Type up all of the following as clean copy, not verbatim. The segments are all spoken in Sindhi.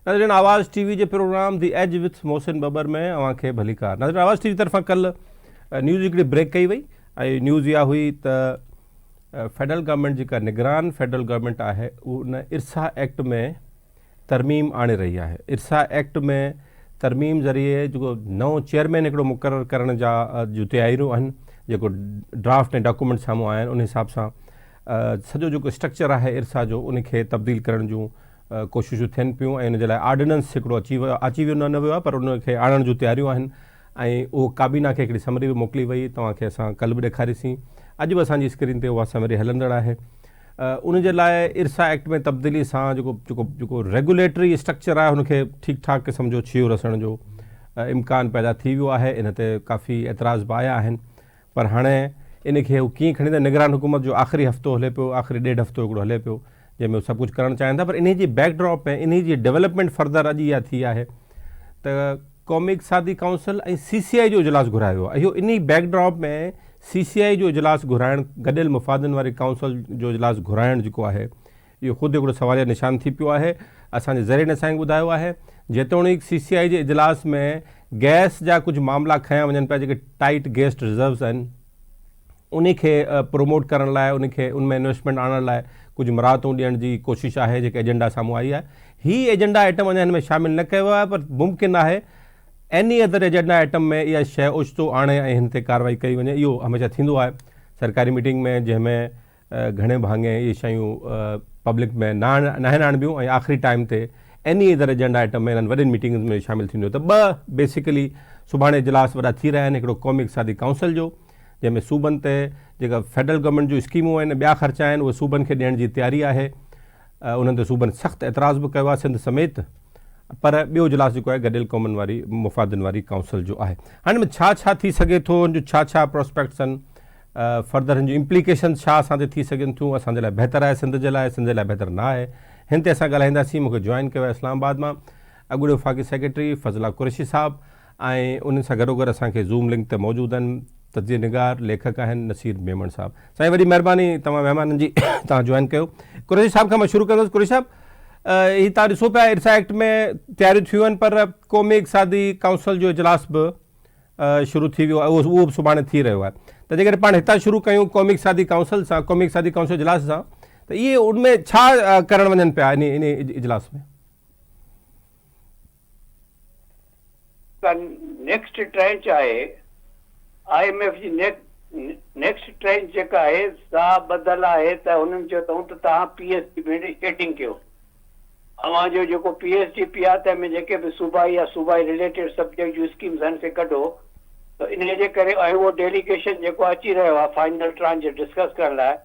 ناظرين آواز ٽي وي جي programme the edge with Mohsin Babbar ۾ اوهان کي ڀليڪار. ناظرين آواز ٽي وي طرفان ڪلهه نيوز هڪڙي بريڪ ڪئي وئي ۽ نيوز اها هئي ته فيڊرل گورنمينٽ جيڪا نگران فيڊرل گورنمينٽ آهي ان ارسا ايڪٽ ۾ ترميم آڻي رهي آهي. ارسا ايڪٽ ۾ ترميم ذريعي جيڪو نئون چيئرمين هڪڙو مقرر ڪرڻ جا جون تياريون آهن جيڪو ڊرافٽ ۽ ڊاڪومينٽ سامهون آيا آهن ان حساب سان سڄو جيڪو اسٽرڪچر آهي ارسا جو ان کي تبديل ڪرڻ جون ڪوششون ٿين پيون ۽ ان جي لاء آرڊيننس هڪڙو اچي ويو اچي ويو نه ويو آهي پر ان کي آڻڻ جون تياريون آهن ۽ اهو ڪابينا کي هڪڙي سمري به موڪلي وئي توهان کي اسان ڪلهه به ڏيکاريسين اڄ به اسان جي اسڪرين تي اها سمري هلندڙ آهي ان جي لاء ارسا ايڪٽ ۾ تبديلي سان جيڪو جيڪو جيڪو ريگوليٽري اسٽرڪچر آهي ان کي ٺيڪ ٺاڪ قسم جو ڇيهو رسڻ جو امڪان پيدا ٿي ويو آهي ان تي ڪافي اعتراض به آيا آهن پر هاڻي ان کي هو ڪيئن کڻي ته نگران حڪومت جو آخري هفتو هلي پيو، آخري ڏيڍ هفتو هڪڙو هلي پيو، جنهن ۾ هو سڀ ڪجهه ڪرڻ چاهين ٿا پر انهي جي بيڪ ڊراپ ۾ انهي جي ڊولپمينٽ فردر اڄ اها ٿي آهي ته قومي اقتصادي ڪائونسل ۽ سي سي آء جو اجلاس گهرايو ويو آهي. اهو انهي بيڪ ڊراپ ۾ سي سي آء جو اجلاس گهرائڻ گڏيل مفادن واري ڪائونسل جو اجلاس گهرائڻ جيڪو آهي اهو خود هڪڙو سواليه نشان ٿي پيو آهي. اسان جي ذريعن اسان کي ٻڌايو آهي. جيتوڻيڪ سي سي آء جي اجلاس ۾ گئس جا ڪجهه معاملا کنيا وڃن پيا جيڪي ٽائيٽ گئس رزروز آهن انهي کي پروموٽ ڪرڻ لاء ان کي ان ۾ انويسٽمينٽ آڻڻ لاء ڪجهه مراعتون ڏيڻ جي ڪوشش آهي جيڪي ايجنڊا سامهون آئي آهي. هي ايجنڊا آئٽم اڃا هن ۾ شامل نه ڪيو ويو آهي پر ممڪن آهي ايني ادر ايجنڊا آئٽم ۾ اها شيء اوچتو آڻي ۽ هن تي ڪارروائي ڪئي وڃي اهو هميشه ٿيندو آهي سرڪاري ميٽنگ ۾ جنهن ۾ گهڻي ڀاڱي اهي شيون پبلڪ ۾ ناهن آڻبيون ۽ آخري ٽائيم تي ايني ادر ايجنڊا آئٽم ۾ انهن وڏين ميٽنگز ۾ شامل ٿينديون ته ٻه بيسيڪلي سڀاڻي اجلاس وڏا ٿي رهيا آهن هڪڙو قومي اقتصادي ڪائونسل جو جنهن ۾ صوبن تي جيڪا فيڊرل گورنمينٽ جون اسڪيمون آهن ٻيا خرچا آهن اهي صوبن کي ڏيڻ جي تياري آهي انهن تي صوبن سخت اعتراض به ڪيو آهي سنڌ سميت پر ٻيو اجلاس جيڪو آهي گڏيل قومن واري مفادن واري ڪائونسل جو آهي هاڻي ۾ ڇا ڇا ٿي سگهي ٿو ان جو ڇا ڇا پراسپيڪٽس آهن فردر هن جون امپليڪيشنز ڇا اسان تي ٿي سگهن ٿيون اسان جي لاء بهتر آهي سنڌ جي لاء سنڌ جي لاء بهتر نه آهي هن تي اسان ڳالهائينداسين مون کي جوائن ڪيو آهي اسلام آباد مان اڳوڻي وفاقي سيڪريٽري فضلا قريشي صاحب ۽ انهن سان گڏوگڏ اسان کي زوم لنڪ تي موجود آهن تجزيه نگار ليکڪ آهن نصير ميمڻ صاحب سائين وڏي مهرباني توهان مهمانن جي توهان جوائن ڪيو قريشي صاحب کان مان شروع ڪندس قريشي صاحب هي توهان ڏسو پيا ارسا ايڪٽ ۾ تياريون ٿيون آهن پر قومي اقتصادي ڪائونسل جو اجلاس به شروع ٿي ويو آهي اهو به سڀاڻي ٿي رهيو آهي ته جيڪڏهن پاڻ هتان شروع ڪيون قومي اقتصادي ڪائونسل سان قومي اقتصادي ڪائونسل اجلاس سان ته اهي ان ۾ ڇا ڪرڻ وڃن پيا انهي انهي اجلاس ۾؟ نيڪسٽ ٽرينچ آهي I M F جي نيڪسٽ ٽرينچ جيڪا آهي سا ٻڌل آهي ته هنن چيو اٿئون ته توهان پي ايس ڊي ۾ شيڊنگ ڪيو اوهان جو جيڪو پي ايس ڊي پي آهي تنهن ۾ جيڪي به صوبائي يا صوبائي رليٽيڊ سبجيڪٽ جون اسڪيمز آهن سي ڪڍو ته انهي جي ڪري ۽ اهو ڊيليگيشن جيڪو اچي رهيو آهي فائنل ٽرانچ ڊسڪس ڪرڻ لاء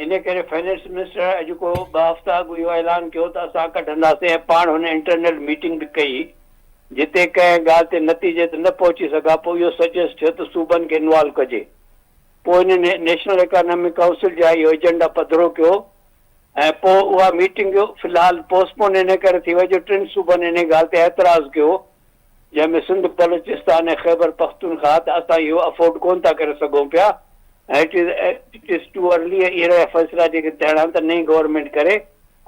انهي ڪري فنانس منسٽر اڄ ڪو ٻه هفتا اڳ اهو اعلان ڪيو ته اسان ڪڍنداسين ۽ پاڻ هن انٽرنل ميٽنگ به ڪئي جتي ڪنهن ڳالهه تي نتيجي تي نه پهچي سگها پوء اهو سجيسٽ ٿيو ته صوبن کي انوالو ڪجي پوء هن نيشنل اڪانامڪ ڪائونسل جا اهو ايجنڊا پڌرو ڪيو ۽ پوء اها ميٽنگ في الحال پوسٽ پون انهي ڪري ٿي وئي جو ٽن صوبن انهي ڳالهه تي اعتراض ڪيو جنهن ۾ سنڌ، بلوچستان ۽ خيبر پختونخواهه ته اسان اهو افورڊ ڪونه ٿا ڪري سگهون پيا ۽ it is two early ۽ اهڙا فيصلا جيڪي ٿيڻا آهن ته نئين گورنمينٽ ڪري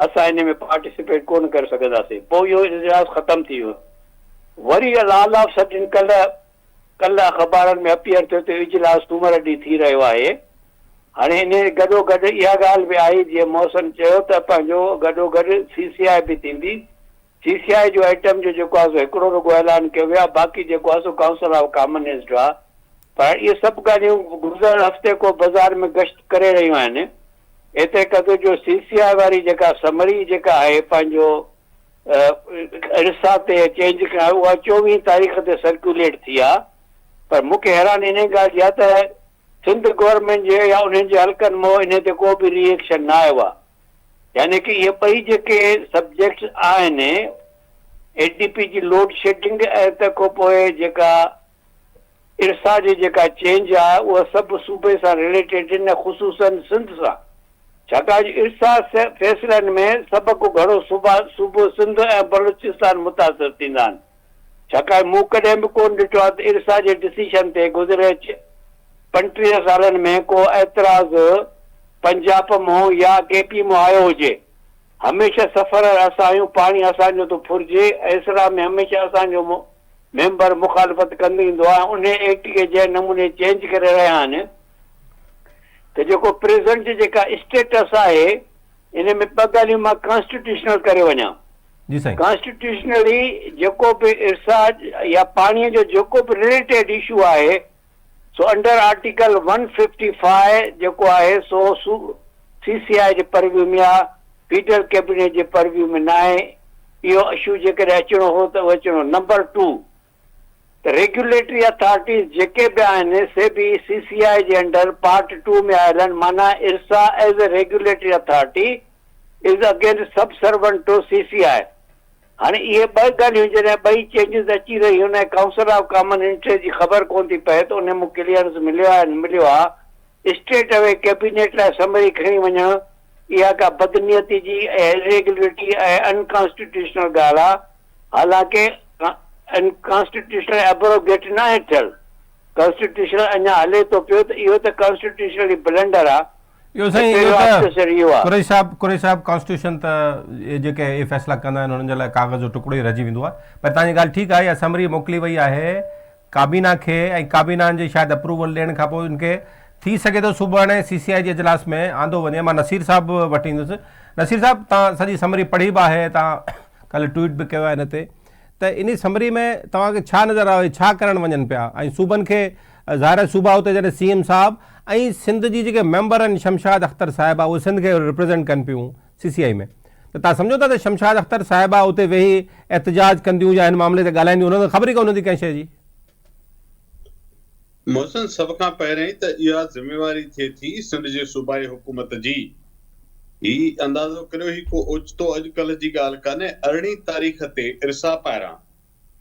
اسان انهي ۾ پارٽيسپيٽ ڪونه ڪري سگهنداسين پوء اهو اجلاس ختم ٿي ويو وري آل آف سڊن ڪلهه ڪلهه اخبارن ۾ اپيئر ٿيو ته اجلاس سومر ڏينهن ٿي رهيو آهي. هاڻي انهي گڏوگڏ اها ڳالهه به آئي جيئن محسن چيو ته پنهنجو گڏوگڏ سي سي آء به ٿيندي. سي سي آء جو آئٽم جو جيڪو آهي سو هڪڙو رڳو اعلان ڪيو ويو آهي باقي جيڪو آهي سو ڪائونسل آف ڪامن هيڊز جو آهي. پر هاڻي اهي سڀ ڳالهيون گذريل هفتي کان بازار ۾ گشت ڪري رهيون آهن. ايتري قدر جو سي سي آء واري جيڪا سمري جيڪا آهي پنهنجو ارسا تي چينج ڪرائي اها چوويهين تاريخ تي سرڪيوليٽ ٿي آ پر مون کي حيراني انهي ڳالهه جي آ ته سنڌ گورنمينٽ جي يا انهن جي حلقن مون انهي تي ڪو به ري ايڪشن نه آيو آ يعني ڪي اهي ٻئي جيڪي سبجيڪٽس آهن اي ڊي پي جي لوڊ شيڊنگ ۽ تنهن کان پوء جيڪا ارسا جي جيڪا چينج آ اها سڀ صوبي سان رليٽيڊ آهن ۽ خصوصن سنڌ سان ڇاڪاڻ جو ارسا فيصلن ۾ سڀ کان گهڻو صوبا صوبو سنڌ ۽ بلوچستان متاثر ٿيندا آهن ڇاڪاڻ مون ڪڏهن به ڪونه ڏٺو آهي ته ارسا جي ڊسيشن تي گذريل 35 سالن ۾ ڪو اعتراض پنجاب مون يا ڪي پي مون آيو هجي. هميشه سفرر اسان آهيون، پاڻي اسان جو ٿو ڦرجي، ايسرا ۾ هميشه اسان جو ميمبر مخالفت ڪندو ايندو آهي ۽ انهي ايڪٽ کي جنهن نموني چينج ڪري رهيا آهن ته جيڪو پريزنٽ جي جيڪا اسٽيٽس آهي ان ۾ ٻه ڳالهيون مان ڪانسٽيٽيوشنل ڪري وڃان. جي سائين. ڪانسٽيٽيوشنلي جيڪو به ارسا يا پاڻي جو جيڪو به رليٽيڊ اشو آهي سو انڊر آرٽيڪل 155 جيڪو آهي سو سي سي آء جي پرويو ۾ آ، فيڊرل ڪيبينيٽ جي پرويو ۾ ناهي، اهو اشو جيڪڏهن اچڻو هو ته اهو اچڻو. نمبر ٽو ته ريگيوليٽري اٿارٽيز جيڪي به آهن سي به سي سي آء جي انڊر پارٽ ٽو ۾ آيل آهن معنيٰ IRSA as a regulatory authority is again subservient to C C I. هاڻي اهي ٻه ڳالهيون جڏهن ٻئي چينجز اچي رهيون آهن ۽ ڪائونسل آف ڪامن انٽريسٽ جي خبر ڪونه ٿي پئي ته انهي مون ڪليئرنس مليو آهي نه مليو آهي، اسٽريٽ اوي ڪيبينيٽ لاء سمري کڻي وڃڻ اها ڪا بدنيتي جي ۽ اريگيولرٽي ۽ ان ڪانسٽيٽيوشنل ڳالهه آهي، حالانڪه ان ڪانسٽيٽيوشنل ابروگيٽ ناهي ٿيل، ڪانسٽيٽيوشنل اڃا هلي ٿو پيو ته اهو ته ڪانسٽيٽيوشنلي بلنڊر آهي. اهو سائين اهو ته قريشي صاحب قريشي صاحب ڪانسٽيٽيوشن ته اهي جيڪي اهي فيصلا ڪندا آهن انهن جي لاء ڪاغذ جو ٽڪڙو ئي رهجي ويندو آهي پر توهان جي ڳالهه ٺيڪ آهي اها سمري موڪلي وئي آهي ڪابينا کي ۽ ڪابينا جي شايد اپروول ڏيڻ کان پوء ان کي ٿي سگهي ٿو سڀاڻي سي سي آء جي اجلاس ۾ آندو وڃي مان نصير صاحب وٽ ايندس نصير صاحب توهان سڄي سمري پڙهي به آهي توهان ڪلهه ٽوئيٽ به ڪيو آهي ان تي ته انهي سمري ۾ توهان کي ڇا نظر آيو ڇا ڪرڻ وڃن پيا ۽ صوبن کي ظاهر آهي صوبا اتي جڏهن سي ايم صاحب ۽ سنڌ جي جيڪي ميمبر آهن شمشاد اختر صاحبه اهي سنڌ کي ريپريزنٽ ڪن پيون سي سي آئي ۾ ته توهان سمجهو ٿا ته شمشاد اختر صاحبه اتي ويهي احتجاج ڪنديون يا هن معاملي تي ڳالهائينديون انهن کي خبر ئي ڪونه هوندي ڪنهن شيء جي. محسن سڀ کان پهرئين ته اها ذميواري ٿئي ٿي سنڌ جي صوبائي حڪومت جي. هي اندازو ڪريو هي ڪو اوچتو اڄ ڪلهه جي ڳالهه ڪانهي ارڙهين تاريخ تي ارسا پاران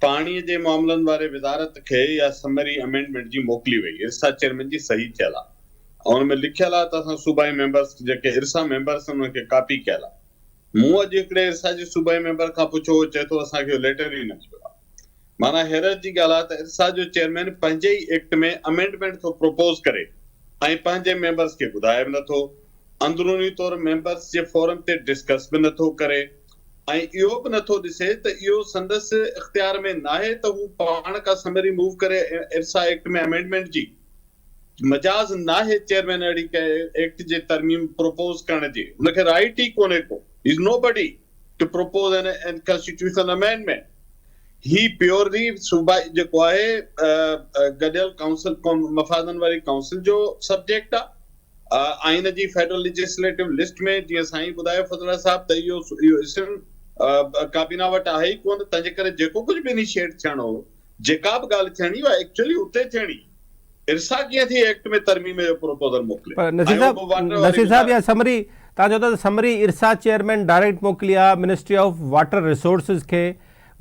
پاڻي جي معاملن واري وزارت کي اها سمري امينڊمينٽ جي موڪلي وئي، ارسا چيئرمين جي صحيح ٿيل آهي ۽ ان ۾ لکيل آهي ته اسان صوبائي ميمبرس جيڪي ارسا ميمبرس آهن انهن کي ڪاپي ڪيل آهي. مون اڄ هڪڙي ارسا جي صوبائي ميمبر کان پڇيو هو چئي ٿو اسان کي اهو ليٽر ئي نه مليو آهي. معنيٰ حيرت جي ڳالهه آهي ته ارسا جو چيئرمين پنهنجي ئي ايڪٽ ۾ امينڊمينٽ ٿو پروپوز ڪري ۽ پنهنجي ميمبرس کي ٻڌائي به نٿو، اندروني طور ميمبرس جي فورم تي ڊسڪس به نٿو ڪري. ۽ اهو به نٿو ڏسي ته اهو سندس اختيار ۾ ناهي ته هو پاڻ ڪا سمري موو ڪري ارسا ايڪٽ ۾ امينڊمينٽ جي مجاز ناهي چيئرمين اهڙي ڪنهن ايڪٽ جي ترميم پروپوز ڪرڻ جي هن کي رائيٽ ئي ڪونهي ڪو he is nobody to propose an constitutional amendment he purely صوبائي جيڪو آهي گڏيل ڪائونسل مفادن واري ڪائونسل جو سبجيڪٽ آهي آئين جي فيڊرل ليجسليٽو لسٽ ۾ جيئن سائين ٻڌايو فضل صاحب ته اهو اهو اسم ڪابينا وٽ آهي ئي ڪونه تنهن جي ڪري جيڪو ڪجهه به انيشيئيٽ ٿيڻو هو جيڪا به ڳالهه ٿيڻي اها ايڪچوئلي اتي ٿيڻي ارسا ڪيئن ٿي ايڪٽ ۾ ترميم جو پروپوزل موڪلي پر نصير صاحب نصير صاحب اها سمري توهان چئو ٿا ته سمري ارسا چيئرمين ڊائريڪٽ موڪلي آهي منسٽري آف واٽر ريسورسز کي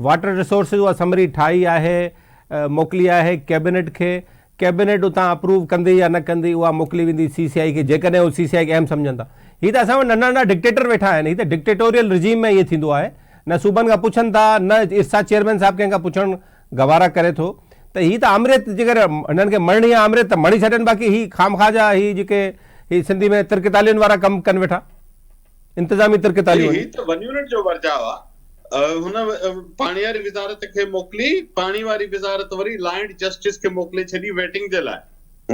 واٽر ريسورسز اها سمري ٺاهي آهي موڪلي آهي ڪيبينيٽ کي ڪيبينيٽ اتان اپروو ڪندي يا نه ڪندي اها موڪلي ويندي سي سي آء کي جيڪڏهن هو سي سي آء کي اهم سمجهن ٿا. هي ته اسان وٽ ننڍا ننڍا ڊڪٽيٽر ويٺا آهن هي ته ڊڪٽيٽوريل رجيم ۾ ائين ٿيندو آهي نه صوبن کان پڇن ٿا نه ارسا چيئرمين صاحب ڪنهن کان پڇڻ گوارا ڪري ٿو ته هي ته آمريت جيڪڏهن هنن کي مڙڻي آهي آمريت ته مڙي ڇڏين باقي هي خامخواه جا هي جيڪي هي سنڌي ۾ ترڪتالين وارا ڪم ڪن ويٺا. انتظامي ترڪ تاليون. هي ته ون يونٽ جو ورجاء آ. هن پاڻي واري وزارت کي موڪلي، پاڻي واري وزارت وري لا اينڊ جسٽس کي موڪلي ڇڏي ويٽنگ جي لاء.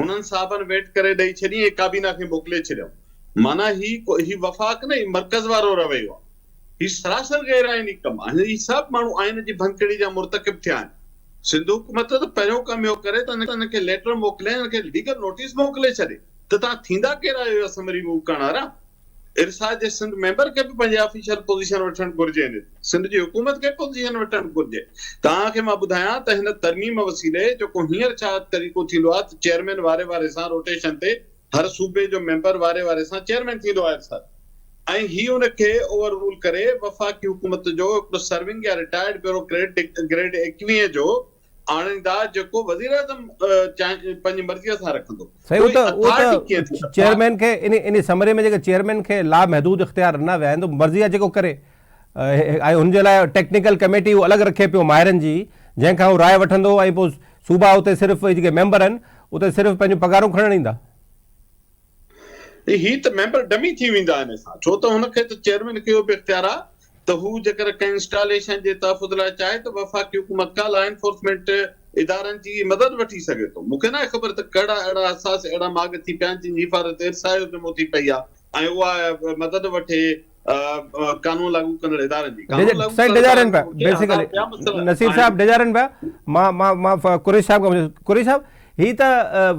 هنن صاحبن ويٽ ڪري ڏئي ڇڏي ۽ ڪابينا کي موڪلي ڇڏيائون. معنيٰ هي هي وفاق نه هي مرڪز وارو رويو آ. هي سراسر غير آئيني ڪم آ. هي سڀ ماڻهو آئين جي ڀڃڪڙي جا مرتڪب ٿيا آهن. سنڌ حڪومت ته پهريون ڪم اهو ڪري ته هن کي ليٽر موڪلي هن کي ليگل نوٽيس موڪلي ڇڏي ته توهان ٿيندا ڪير آهيو اها سمري موو ڪرڻ وارا. ارسا جي سنڌ ميمبر کي به پنهنجي آفيشل پوزيشن وٺڻ گهرجي ۽ سنڌ جي حڪومت کي به پوزيشن وٺڻ گهرجي. توهان کي مان ٻڌايان ته هن ترميم وسيلي جيڪو هينئر ڇا طريقو ٿيندو آهي ته چيئرمين واري واري سان روٽيشن تي هر صوبي جو ميمبر واري واري سان چيئرمين ٿيندو آهي ارسا ۽ هي ان کي اوور رول ڪري وفاقي حڪومت جو هڪڙو سرونگ يا رٽائرڊ بيوروڪريٽ گريڊ 21 جو آڻيندا جيڪو وزيراعظم پنهنجي مرضيء سان رکندو. سائين اهو ته اهو ته چيئرمين کي انهي انهي سمري ۾ جيڪي چيئرمين کي لا محدود اختيار ڏنا ويا آهن ته مرضي آهي جيڪو ڪري ۽ هن جي لاء ٽيڪنيڪل ڪميٽي هو الڳ رکي پيو ماهرن جي جنهن کان هو راء وٺندو ۽ پوء صوبا اتي صرف جيڪي ميمبر آهن اتي صرف پنهنجون پگهارون کڻڻ ايندا. هي ته ميمبر ڊمي ٿي ويندا ان سان ڇو ته هن کي ته چيئرمين کي اهو به اختيار آهي ته هو جيڪر ڪنهن انسٽاليشن جي تحفظ لاء چاهي ته وفاقي حڪومت کان لا انفورسمينٽ ادارن جي مدد وٺي سگهي ٿو. مون کي ناهي خبر ته ڪهڙا اهڙا حساس اهڙا ماڳ ٿي پيا آهن جن جي حفاظت ارسا جو ذمو ٿي پئي آهي ۽ اها مدد وٺي قانون لاڳو ڪندڙ ادارن جي. قانون لاڳو سائين ڪندڙ ڊيڄارين ادارن پيا کي هزار بيسيڪلي ٻيا مسئلا نصير آهن. صاحب ڊيڄارين پيا مان مان مان قريشي صاحب کان قريشي صاحب هي ته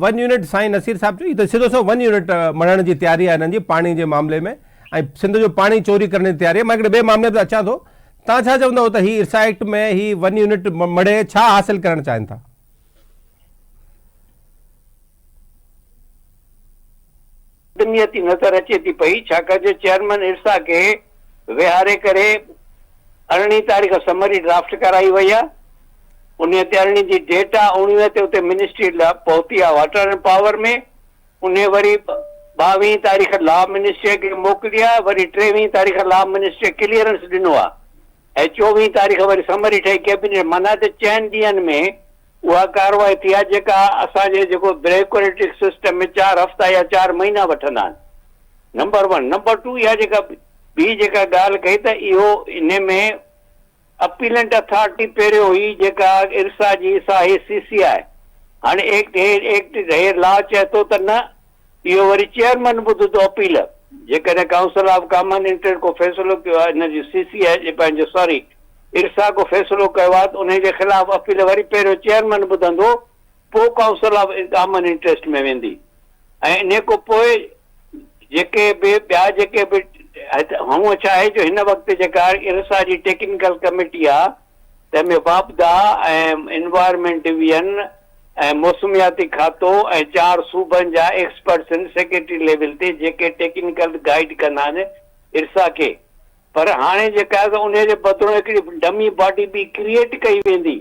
ون يونٽ سائين نصير صاحب چيو هي ته سڌو سنئون ون يونٽ مڙهڻ جي تياري آهي هنن جي پاڻي جي معاملي ۾ ۽ سنڌ جو پاڻي چوري ڪرڻ جي تياري آهي مان هڪڙي ٻئي معاملي تي اچان ٿو توهان ڇا چوندؤ ته هي ارسا ايڪٽ ۾ هي ون يونٽ مڙهي ڇا حاصل ڪرڻ چاهين ٿا؟ بدنيتي نظر اچي ٿي پئي ڇاڪاڻ جو چيئرمين ارسا کي ويهاري ڪري ارڙهين تاريخ سمري ڊرافٽ ڪرائي وئي آهي انهي تي ارڙهين جي ڊيٽ آهي اوڻويهه تي اتي منسٽري پهتي آهي واٽر اينڊ پاور ۾ انهي وري ٻاويهين تاريخ لا منسٽريء کي موڪلي آ، وري ٽيويهين تاريخ لا منسٽريء ڪليئرنس ڏنو آ ۽ چوويهين تاريخ وري سمري ٺهي ڪيبينيٽ معنيٰ ته چئن ڏينهن ۾ اها ڪارروائي ٿي آ جيڪا اسان جي جيڪو بيوروڪريٽڪ سسٽم ۾ چار هفتا يا چار مهينا وٺندا آهن نمبر ون نمبر ٽو اها جيڪا ٻي جيڪا ڳالهه ڪئي ته اهو انهي ۾ اپيلنٽ اٿارٽي پهريون هئي جيڪا ارسا جي سا هي سي سي آء هاڻي ايڪٽ هي ايڪٽ هي لا چئي ٿو ته نه اهو وري چيئرمن ٻڌندو اپيل جيڪڏهن ڪائونسل آف ڪامن انٽريسٽ ڪو فيصلو ڪيو آهي ان جي سي سي آء جي پنهنجو ساري ارسا ڪو فيصلو ڪيو آهي ته انهي جي خلاف اپيل وري پهريون چيئرمن ٻڌندو پوء ڪائونسل آف ڪامن انٽريسٽ ۾ ويندي ۽ انهي کان پوء جيڪي به ٻيا جيڪي به هونء ڇا آهي جو هن وقت جيڪا ارسا جي ٽيڪنيڪل ڪميٽي آ تنهن ۾ واپڊا ۽ انوائرمينٽ ڊويزن ۽ موسمياتي کاتو ۽ چار صوبن جا ايڪسپرٽس آهن سيڪريٽري ليول تي جيڪي ٽيڪنيڪل گائيڊ ڪندا آهن ارسا کي پر هاڻي جيڪا آهي سو انهي جي بدران هڪڙي ڊمي باڊي ٻي ڪريئيٽ ڪئي ويندي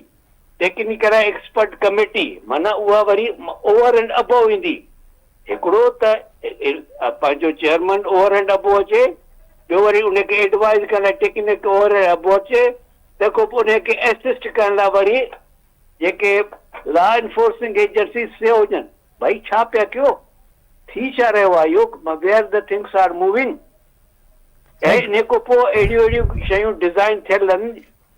ٽيڪنيڪل ايڪسپرٽ ڪميٽي معنيٰ اها وري اوور اينڊ ابو ايندي. هڪڙو ته پنهنجو چيئرمن اوور اينڊ ابو اچي، ٻيو وري ان کي ايڊوائيز ڪرڻ لاء ٽيڪنيڪل اوور اينڊ ابو اچي، تنهن کان پوء ان کي ايسسٽ ڪرڻ لاء وري جيڪي لا انفورسنگ ايجنسيز سي هجن. ڀائي ڇا پيا ڪيو؟ ٿي ڇا رهيو آهي اهو؟ Where the things R moving? ۽ انهي کان پوء اهڙيون اهڙيون شيون ڊزائين ٿيل آهن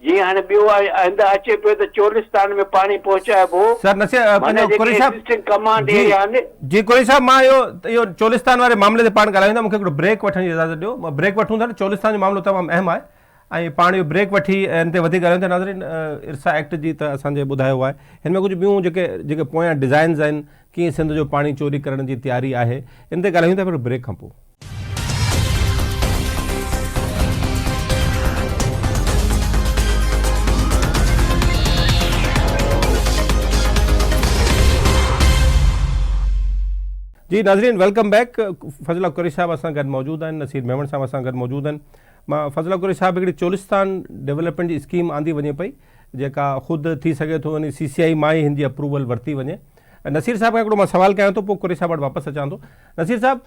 جيئن هاڻي ٻيو آئنده اچي پيو ته چولستان ۾ پاڻي پهچائبو، سر نصير معنيٰ پنهنجو جيڪي قريشي صاحب ايگزسٽنگ ڪمانڊ جي ايريا آهن. جي قريشي صاحب مان اهو اهو چولستان واري معاملي تي پاڻ ڳالهايون ٿا مون کي هڪڙو بريڪ وٺڻ جي اجازت ڏيو مان بريڪ وٺون ٿا نه چولستان جو معاملو تمام اهم آهي ۽ پاڻ اهو بريڪ وٺي ان تي وڌيڪ ڳالهايون ٿا ناظرين ارسا ايڪٽ جي ته اسان جي ٻڌايو آهي هن ۾ ڪجهه ٻيون جيڪي جيڪي پويان ڊزائنز آهن ڪيئن سنڌ جو پاڻي چوري ڪرڻ جي تياري آهي ان تي ڳالهايون ٿا پر بريڪ کان پوء. جي ناظرين welcome back فضل قريشي صاحب اسان گڏ موجود آهن نصير ميمڻ صاحب اسان گڏ موجود آهن مان فضل قريشي صاحب هڪڙي چولستان ڊيولپمينٽ جي اسڪيم آندي وڃي پئي جيڪا خود ٿي سگهي ٿو يعني سي سي آئي مان ئي هن جي اپروول ورتي وڃي نصير صاحب کان هڪڙو مان سوال ڪيان ٿو پوء قريشي صاحب وٽ واپس اچان ٿو نصير صاحب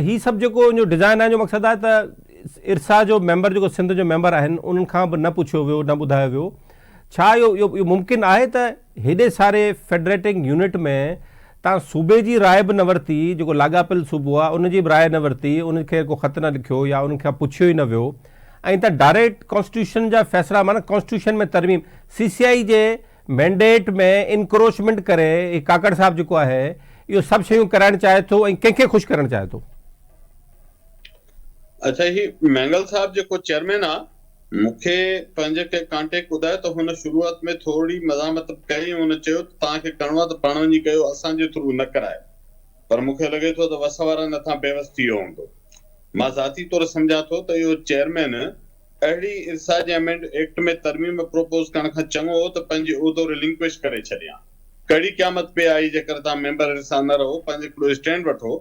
هي سڀ جيڪو ان جو ڊزائن آهي ان جو مقصد آهي ته ارسا جو ميمبر جيڪو سنڌ جو ميمبر آهن انهن کان به نه پڇيو ويو نه ٻڌايو ويو ڇا اهو اهو ممڪن آهي ته هيڏي ساري فيڊريٽنگ يونٽ ۾ تان صوبي جي راء به نه ورتي جيڪو لاڳاپيل صوبو آهي ان جي به راء نه ورتي ان کي ڪو خط نه لکيو يا انهن کان پڇيو ئي نه ويو ۽ ته ڊائريڪٽ ڪانسٽيٽيوشن جا فيصلا معنيٰ ڪانسٽيٽيوشن ۾ ترميم سي سي آئي جي مينڊيٽ ۾ انڪروچمينٽ ڪري هي ڪاڪڙ صاحب جيڪو آهي اهو سڀ شيون ڪرائڻ چاهي ٿو ۽ ڪنهن کي خوش ڪرڻ چاهي ٿو. اڇا هي مينگل صاحب جيڪو چيئرمين آ مون کي پنهنجي ڪنهن ڪانٽيڪٽ ٻڌايو ته هن شروعات ۾ ٿورڙي مزاحمت به ڪئي ۽ هن چيو ته توهان کي ڪرڻو آ ته پاڻ وڃي ڪيو اسان جي ٿرو نه ڪرايو پر مون کي لڳي ٿو ته وس وارن هٿان بيوس ٿي ويو هوندو مان ذاتي طور سمجهان ٿو ته اهو چيئرمين اهڙي ارسا جي امينڊ ايڪٽ ۾ ترميم پروپوز ڪرڻ کان چڱو هو ته پنهنجي عهدو رلنڪوئش ڪري ڇڏيان. ڪهڙي قيامت پئي آئي جيڪر توهان ميمبر ارسا نه رهو پنهنجو هڪڙو اسٽينڊ وٺو.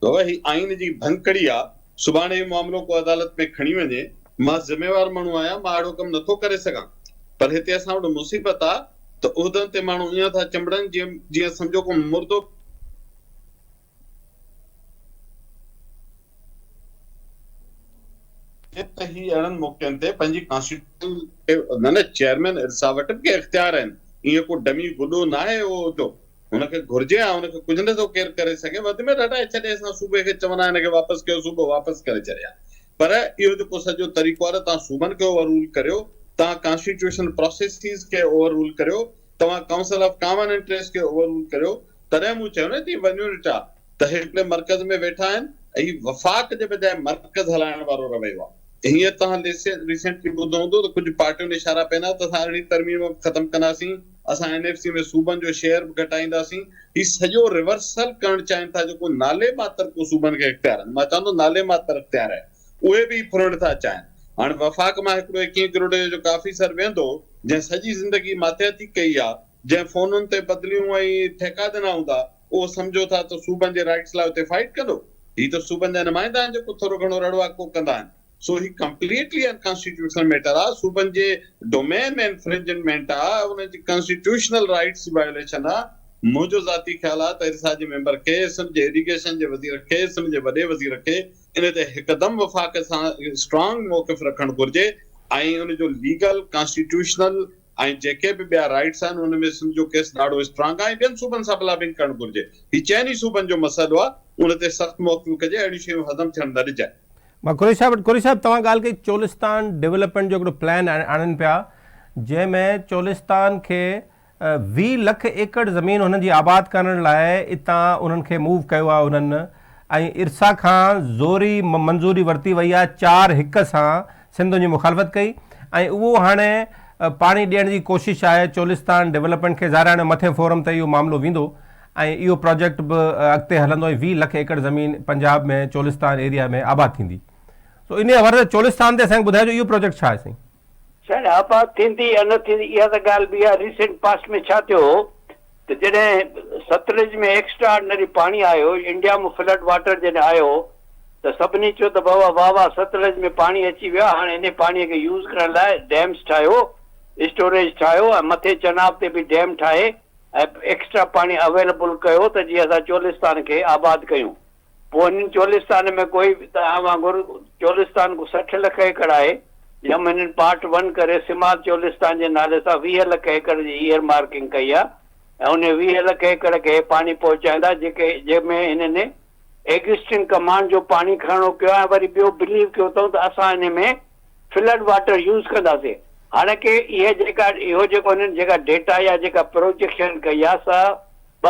بابا هي آئين جي ڀڃڪڙي آ سڀاڻي هي معاملو ڪو عدالت ۾ کڻي وڃي مان ذميوار ماڻهو آهيان مان اهڙو ڪم نٿو ڪري سگهان پر هتي اسان وٽ مصيبت آ ته عهدن تي ماڻهو ائين ٿا چنبڙن جيئن جيئن سمجهو ڪو مردو ته هي اهڙن موقعن تي پنهنجي ڪانسٽيٽيوشن کي نه نه چيئرمين ارسا وٽ به ڪي اختيار آهن ائين ڪو ڊمي گڏو ناهي اهو عهدو هن کي گهرجي ها، هن کي ڪجهه نه ٿو ڪير ڪري سگهي، وڌ ۾ هٽائي ڇڏي، اسان صوبي کي چوندا هن کي واپس ڪيو، صوبو واپس ڪري ڇڏي ها. پر اهو جيڪو سڄو طريقو آهي ته توهان صوبن کي اوور رول ڪريو، توهان ڪانسٽيٽيوشنل پراسيسز کي اوور رول ڪريو، توهان ڪائونسل آف ڪامن انٽريسٽ کي اوور رول ڪريو، تڏهن مون چيو نه ته هي ون يونٽ آهي ته هڪڙي مرڪز ۾ ويٺا آهن ۽ هي وفاق جي بجاء مرڪز هلائڻ وارو رويو آهي. هينئر توهان ريسينٽلي ٻڌو هوندو ته ڪجهه پارٽين اشارا پيا ڏنا ته اسان ارڙهين ترميم به ختم ڪنداسين، اسان اين ايف سي ۾ صوبن جو شيئر به گهٽائينداسين. هي سڄو ريورسل ڪرڻ چاهين ٿا جيڪو نالي ماتر ڪو صوبن کي اختيار آهن، مان چوان ٿو نالي ماتر اختيار آهي، اهي به هي ڦرڻ ٿا چاهين. هاڻي وفاق مان هڪڙو ايڪيهين ڪروڙ جو ڪو آفيسر ويهندو، جنهن سڄي زندگي ماتحتي ڪئي آهي، جنهن فونن تي بدليون ۽ ٺيڪا ڏنا هوندا، اهو سمجهو ٿا ته صوبن جي رائيٽس لاء اتي فائيٽ ڪندو؟ هي ته صوبن جا نمائندا آهن جيڪو ٿورو گهڻو رڙ واڪو ڪندا آهن. سو هي ڪمپليٽلي ان ڪانسٽيٽيوشنل ميٽر آ، صوبن جي ڊومين ۾ انفرنجمينٽ آ، انهن جي ڪانسٽيٽيوشنل رائيٽس جي وايوليشن آ. منهنجو ذاتي خيال آ ته ارسا جي ميمبر کي، سنڌ جي اريگيشن جي وزير کي، سنڌ جي وڏي وزير کي ان تي هڪدم وفاق سان اسٽرانگ موقف رکڻ گهرجي ۽ ان جو ليگل، ڪانسٽيٽيوشنل ۽ جيڪي به ٻيا رائيٽس آهن ان ۾ سنڌ جو ڪيس ڏاڍو اسٽرانگ آهي ۽ ٻين صوبن سان به لابنگ ڪرڻ گهرجي. هي چئن ئي صوبن جو مسئلو آهي ان تي سخت موقف ڪجي اهڙيون شيون هضم ٿيڻ نه ڏجن. مان قريشي صاحب وٽ قريشي صاحب توهان ڳالهه ڪئي چولستان ڊولپمينٽ جو هڪڙو پلان آڻين پيا جنهن ۾ چولستان کي 20 لک ايڪڙ زمين هنن جي آباد ڪرڻ لاء اتان انهن کي موو ڪيو آهي انهن ۽ ارسا کان زوري منظوري ورتي وئي آهي چار هڪ سان سنڌ ان جي مخالفت ڪئي ۽ اهو هاڻي پاڻي ڏيڻ جي ڪوشش آهي چولستان ڊولپمينٽ کي ظاهر آهي هاڻي مٿين فورم تي اهو معاملو ويندو ۽ اهو پراجيڪٽ به اڳتي هلندو ۽ 20 لک ايڪڙ زمين پنجاب ۾ چولستان ايريا ۾ آباد ٿيندي سو انهي حوالي سان چولستان تي اسان کي ٻڌائجو اهو پراجيڪٽ ڇا آهي سائين. سائين آباد ٿيندي يا نه ٿيندي اها ته ڳالهه ٻي آهي ريسينٽ پاسٽ ۾ ڇا ٿيو هو ته جڏهن ستلج ۾ ايڪسٽرا آرڊنري پاڻي آيو انڊيا مان فلڊ واٽر جڏهن آيو ته سڀني چيو ته بابا واهه واهه ستلج ۾ پاڻي اچي ويو آهي هاڻي انهي پاڻي کي يوز ڪرڻ لاء ڊيمز ٺاهيو اسٽوريج ٺاهيو ۽ مٿي چناب تي به ڊيم ٺاهي ۽ ايڪسٽرا پاڻي اويلبل ڪيو ته جيئن اسان چولستان کي آباد ڪيون. پوء هنن چولستان ۾ ڪوئي توهان وانگر چولستان ڪو 60 لک ايڪڙ آهي جنهن ۾ هنن پارٽ ون ڪري سمال چولستان جي نالي سان 20 لک ايڪڙ جي ايئر مارڪنگ ڪئي آهي ۽ انهي 20 لک ايڪڙ کي هي پاڻي پهچائيندا جيڪي جنهن ۾ هنن ايگزسٽنگ ڪمانڊ جو پاڻي کڻڻو ڪيو آهي ۽ وري ٻيو بليو ڪيو اٿئون ته اسان انهي ۾ فلڊ واٽر يوز ڪنداسين هاڻي ڪي اهي جيڪا اهو جيڪو هنن جيڪا ڊيٽا يا جيڪا پروجيڪشن ڪئي آهي سا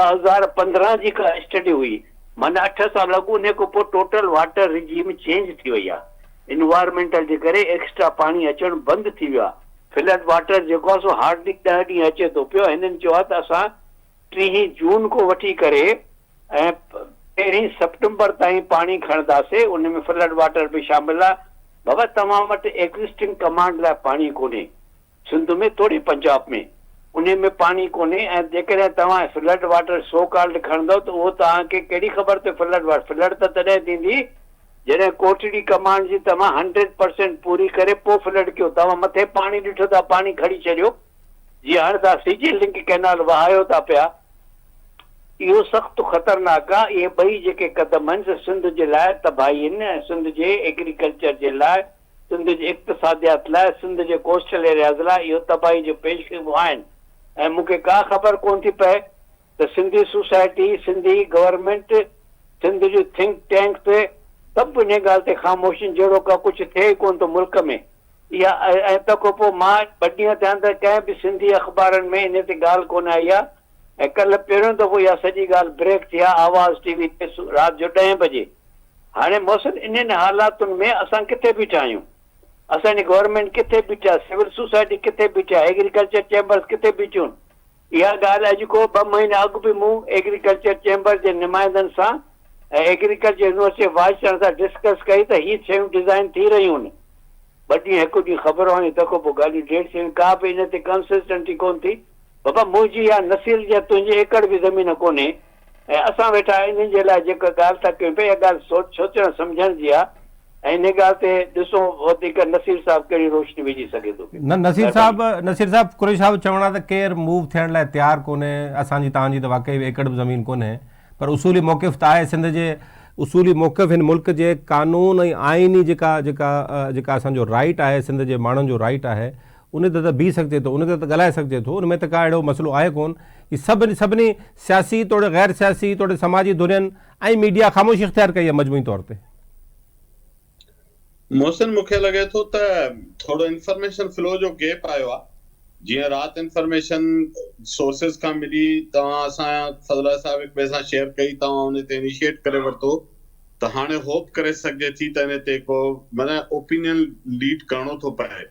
2015 جي ڪا اسٽڊي هئي معنيٰ اٺ سال اڳ انهي کان پوء ٽوٽل واٽر رجيم چينج ٿي وئي آهي انوائرمينٽل جي ڪري ايڪسٽرا پاڻي اچڻ بند ٿي ويو آهي فلڊ واٽر جيڪو آهي سو هارڊلي ڏهه ڏينهن اچي ٿو پيو هنن چيو آهي ته اسان ٽيهين جون کان وٺي ڪري ۽ پهرين سيپٽمبر تائين پاڻي کڻنداسي ان ۾ فلڊ واٽر به شامل آهي بابا توهان وٽ ايگزسٽنگ ڪمانڊ لاء پاڻي ڪونهي سنڌ ۾ توڙي پنجاب ۾ انهي ۾ پاڻي ڪونهي ۽ جيڪڏهن توهان فلڊ واٽر سو ڪالڊ کڻندؤ ته اهو توهان کي ڪهڙي خبر ته فلڊ واٽر فلڊ ته تڏهن ٿيندي جڏهن ڪوٽڙي ڪمانڊ جي توهان هنڊريڊ پرسينٽ پوري ڪري پوء فلڊ ڪيو توهان مٿي پاڻي ڏٺو ٿا پاڻي کڻي ڇڏيو جيئن هاڻي توهان سي جي لنڪ ڪئنال وهايو ٿا پيا اهو سخت خطرناڪ آ اهي ٻئي جيڪي قدم آهن سي سنڌ جي لاء تباهي آهن ۽ سنڌ جي ايگريڪلچر جي لاء سنڌ جي اقتصاديات لاء، سنڌ جي ڪوسٽل ايرياز لاء اهو تباهي جو پيش خيمو آهن ۽ مون کي ڪا خبر ڪونه ٿي پئي ته سنڌي سوسائٽي، سنڌي گورنمينٽ، سنڌ جون ٿنڪ ٽينڪس سڀ انهي ڳالهه تي خاموش آهن جهڙو ڪا ڪجهه ٿئي ئي ڪونه ٿو ملڪ ۾ اها ۽ تنهن کان پوء مان ٻه ڏينهن ٿيا آهن ته ڪنهن به سنڌي اخبارن ۾ انهي تي ڳالهه ڪونه آئي آهي ۽ ڪلهه پهريون دفعو اها سڄي ڳالهه بريڪ ٿي آهي آواز ٽي وي تي رات جو ڏهين بجي. هاڻي محسن انهن حالاتن ۾ اسان ڪٿي بيٺا آهيون؟ اسان جي گورنمينٽ ڪٿي بيٺي آهي؟ سول سوسائٽي ڪٿي بيٺي آهي؟ ايگريڪلچر چيمبرز ڪٿي بيٺيون؟ اها ڳالهه اڄ ڪو ٻه مهينا اڳ به مون ايگريڪلچر چيمبر جي نمائندن سان ۽ ايگريڪلچر يونيورسٽي جي وائيس چانسلر سان ڊسڪس ڪئي ته هي شيون ڊزائين ٿي رهيون آهن. ٻه ڏينهن هڪ ڏينهن خبرون آيون تنهن کان پوء ڳالهيون ڊيڊ ٿي ويون ڪا به ان تي ڪنسسٽنٽي ڪونه ٿي. بابا منهنجي يا نصير جي يا تنهنجي ايڪڙ به زمين ڪونهي. ۽ اسان ويٺا انهن جي لاء جيڪا ڳالهه ٿا ڪيون پيا اها ڳالهه سوچ سوچڻ سمجهڻ جي آهي ۽ انهي ڳالهه تي ڏسون وڌيڪ نصير صاحب ڪهڙي روشني وجهي سگهي ٿو پيو. نه نصير صاحب نصير صاحب قريشي صاحب چوڻ آ ته ڪير موو ٿيڻ لاء تيار ڪونهي اسان جي توهان جي ته واقعي ايڪڙ به زمين ڪونهي پر اصولي موقف ته آهي سنڌ جي اصولي موقف هن ملڪ جي قانون ۽ آئيني جيڪا جيڪا جيڪا اسان جو رائيٽ آهي سنڌ جي ماڻهن جو رائيٽ آهي ان تي ته بيهي سگهجي ٿو، ان تي ته ڳالهائي سگهجي ٿو، ان ۾ ته ڪا اهڙو مسئلو آهي ڪونه. هي سڀ سڀني سياسي توڙي غير سياسي توڙي سماجي ڌرين ۽ ميڊيا خاموشي اختيار ڪئي آهي مجموعي طور تي. محسن مون کي لڳي ٿو ته ٿورو انفارميشن فلو جو گيپ آيو آهي جيئن رات انفارميشن سورسز کان ملي توهان اسان فضل الله صاحب هڪ ٻئي سان شيئر ڪئي توهان ان تي انيشيٽ ڪري ورتو ته هاڻي هوپ ڪري سگهجي ٿي ته ان تي ڪو معنيٰ اوپينين ليڊ ڪرڻو ٿو پئي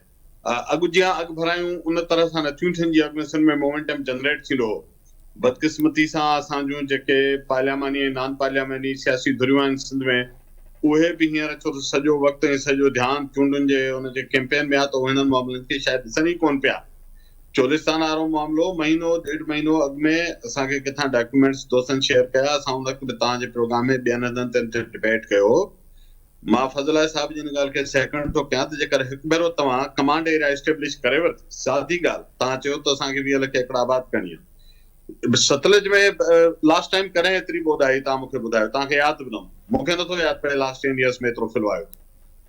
اڳ جيان اڳڀرايون ان طرح سان نٿيون ٿين جيئن اڳ ۾ سنڌ ۾ مومينٽم جنريٽ ٿيندو هو بدقسمتي سان اسان جون جيڪي پارلياماني ۽ نان پارلياماني سياسي ڌريون آهن سنڌ ۾ اهي به هينئر ڇو ته سڄو وقت ۽ سڄو ڌيان چونڊن جي ان جي ڪيمپين ۾ آهي ته اهي هنن معاملن کي شايد ڏسن ئي ڪونه پيا. چولستان وارو معاملو مهينو ڏيڍ مهينو اڳ ۾ اسان کي ڪٿان ڊاڪيومينٽس دوستن شيئر ڪيا اسان ان وقت به توهان جي پروگرام ۾ ٻين هنڌن تي ان تي ڊبيٽ ڪيو هو. مان فضل علي صاحب جي ان ڳالهه کي سيڪنڊ ٿو ڪيان ته جيڪر هڪ ڀيرو توهان ڪمانڊ ايريا اسٽيبلش ڪري ورتي، سادي ڳالهه، توهان چيو ته اسان کي 20 لک ايڪڙ آباد ڪرڻي آهي. ستلج ۾ لاسٽ ٽائيم ڪڏهن ايتري ٻوڏ آئي توهان مون کي ٻڌايو، توهان کي ياد به نه هوندو. مون کي نٿو ياد پئي لاسٽ ٽين يئرس ۾ ايترو فلو آيو.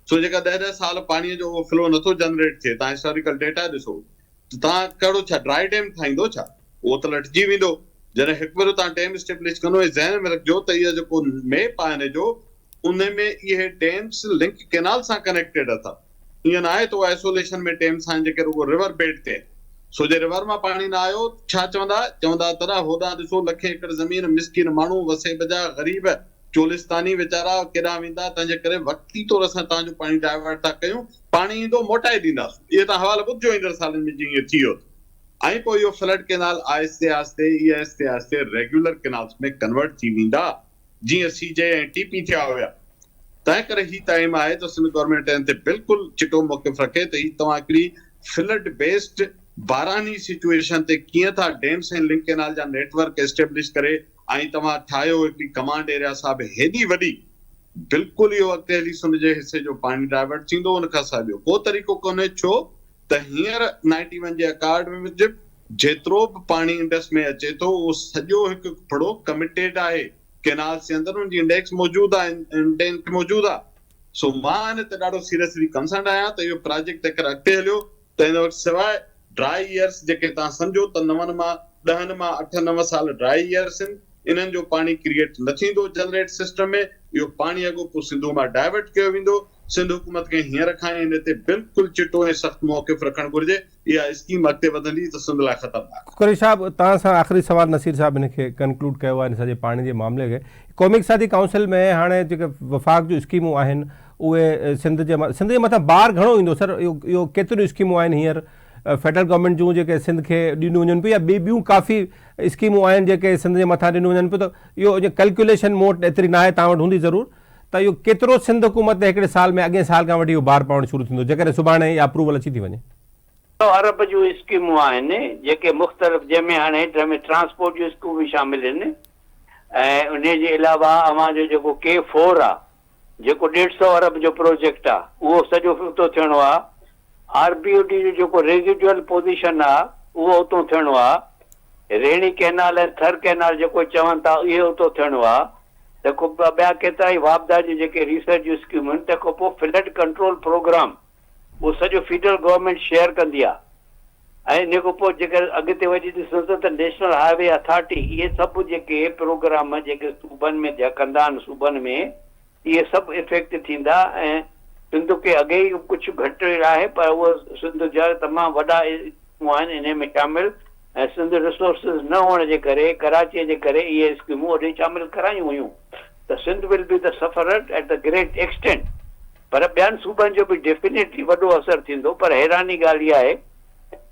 سو جيڪا ڏهه ڏهه سال پاڻي جو اهو فلو نٿو جنريٽ ٿئي، توهان هسٽاريڪل ڊيٽا ڏسو ته توهان ڪهڙو ڇا ڊرائي ڊيم ٺاهيندو ڇا؟ اهو ته لٽجي ويندو. جڏهن هڪ ڀيرو توهان ڊيم اسٽيبلش ڪندو ۽ ذهن ۾ رکجو ته اهو جيڪو ميپ آهي ان جو ان ۾ اهي ڊيمز لنڪ ڪينال سان ڪنيڪٽيڊ اٿا. ائين نه آهي ته اهي آئسوليشن ۾ ڊيمز آهن جيڪي رڳو ريور بيڊ تي آهن. سو جي ريور مان پاڻي نه آيو ته ڇا چوندا؟ چوندا ته ادا هوڏانهن ڏسو لکين ايڪڙ زمين، مسڪين ماڻهو، وسيب جا غريب، چولستاني ويچارا ڪيڏانهن ويندا، تنهنجي ڪري وقتي طور اسان توهان جو پاڻي ڊائيورٽ ٿا ڪيون، پاڻي ايندو موٽائي ڏينداسون. اهي توهان حوالا ٻڌجو ايندڙ سالن ۾ جي ائين ٿي ويو ته. ۽ پوء اهو فلڊ ڪينال آهستي آهستي اهي آهستي آهستي ريگيولر ڪينالز ۾ ڪنورٽ ٿي ويندا جيئن سي جي ۽ ٽي پي ٿيا هيا. تنهن ڪري هي ٽائيم آهي ته سنڌ گورنمينٽ ان تي بلڪل چٽو موقف رکي ته هي توهان هڪڙي فلڊ بيسڊ باراني سچوئيشن تي ڪيئن ٿا ڊيمس ۽ لنڪ ڪينال جا نيٽ ورڪ اسٽيبلش ڪري ۽ توهان ٺاهيو هڪڙي ڪمانڊ ايريا سا به هيڏي وڏي بلڪل اهو اڳتي هلي سنڌ جي حصي جو پاڻي ڊائيورٽ ٿيندو ان کان سواء ٻيو ڪو طريقو ڪونهي ڇو ته هينئر نائنٽي ون جي اڪارڊ موجب جيترو به پاڻي انڊس ۾ اچي ٿو اهو سڄو هڪ ڦڙو ڪمٽيڊ آهي ڪينالز جي اندر ان جي انڊيڪس موجود آهي انڊينٽ موجود آهي سو مان ان تي ڏاڍو سيريسلي ڪنسرنڊ آهيان ته اهو پراجيڪٽ جيڪر اڳتي هليو ته هن وقت سواء ڊرائي ايئرس جيڪي توهان سمجهو ته نون مان ڏهن مان اٺ نو سال ڊرائي ايئرس آهن انهن جو پاڻي ڪريئيٽ نه ٿيندو جنريٽ سسٽم ۾ اهو پاڻي اڳو پوء سنڌو مان ڊائيورٽ ڪيو ويندو سنڌ حڪومت کي هينئر کان ئي ان تي بلڪل چٽو ۽ سخت موقف رکڻ گهرجي اها اسڪيم اڳتي وڌندي ته سنڌ لاء خطرناڪ. قريشي صاحب توهان سان آخري سوال نصير صاحب ان کي ڪنڪلوڊ ڪيو آهي ان سڄي پاڻي جي معاملي کي قومي اقتصادي ڪائونسل ۾ هاڻي جيڪي وفاق جون اسڪيمون آهن اهي سنڌ جي سنڌ جي مٿان بار گهڻو ايندو سر اهو اهو ڪيتريون اسڪيمون آهن هينئر فيڊرل گورنمينٽ جون جيڪي سنڌ کي ڏنيون وڃن پيون يا ٻي ٻيون ڪافي اسڪيمون آهن جيڪي سنڌ جي مٿان ڏنيون وڃن پيون ته اهو ڪلڪيوليشن مون وٽ ايتري ناهي توهان وٽ هوندي ضرور ته اهو ڪيترو سنڌ حڪومت تي هڪڙي سال ۾ اڳئين سال کان وٺي اهو بار پوڻ شروع ٿيندو جيڪڏهن سڀاڻي اها اپروول اچي ٿي وڃي. سو ارب جون اسڪيمون آهن جيڪي مختلف جنهن ۾ هاڻي هيٺ ۾ ٽرانسپورٽ جون اسڪيمون به شامل آهن ۽ انهي جي علاوه اوهان جو جيڪو ڪي فور آهي جيڪو ڏيڍ سئو ارب جو پروجيڪٽ آ اهو سڄو اتو ٿيڻو آ، آر بي او ڊي جو جيڪو ريزيڊوئل پوزيشن آ اهو اتو ٿيڻو آ، ريڻي ڪئنال ۽ ٿر ڪئنال جيڪو چون ٿا اهي اتو ٿيڻو آ، تنهن کان پوء ٻيا ڪيترائي واپڊا جون جيڪي ريسرچ جون اسڪيمون آهن تنهن کان پوء فلڊ ڪنٽرول پروگرام اهو سڄو فيڊرل گورنمينٽ شيئر ڪندي آ ۽ ان کان پوء جيڪر اڳتي وڌي ڏسون ته نيشنل هاء وي اٿارٽي اهي سڀ جيڪي پروگرام جيڪي صوبن ۾ ڪندا آهن صوبن ۾ اهي سڀ افيڪٽ ٿيندا ۽ سنڌ کي اڳي ئي ڪجهه گهٽ آهي پر اهو سنڌ جا تمام وڏا آهن انهي ۾ شامل ۽ سنڌ ريسورسز نه هئڻ جي ڪري ڪراچي جي ڪري اهي اسڪيمون اوڏي شامل ڪرايون هيون ته Sindh will be the sufferer at the great extent پر ٻين صوبن جو به ڊيفينيٽلي وڏو اثر ٿيندو پر حيراني ڳالهه اها آهي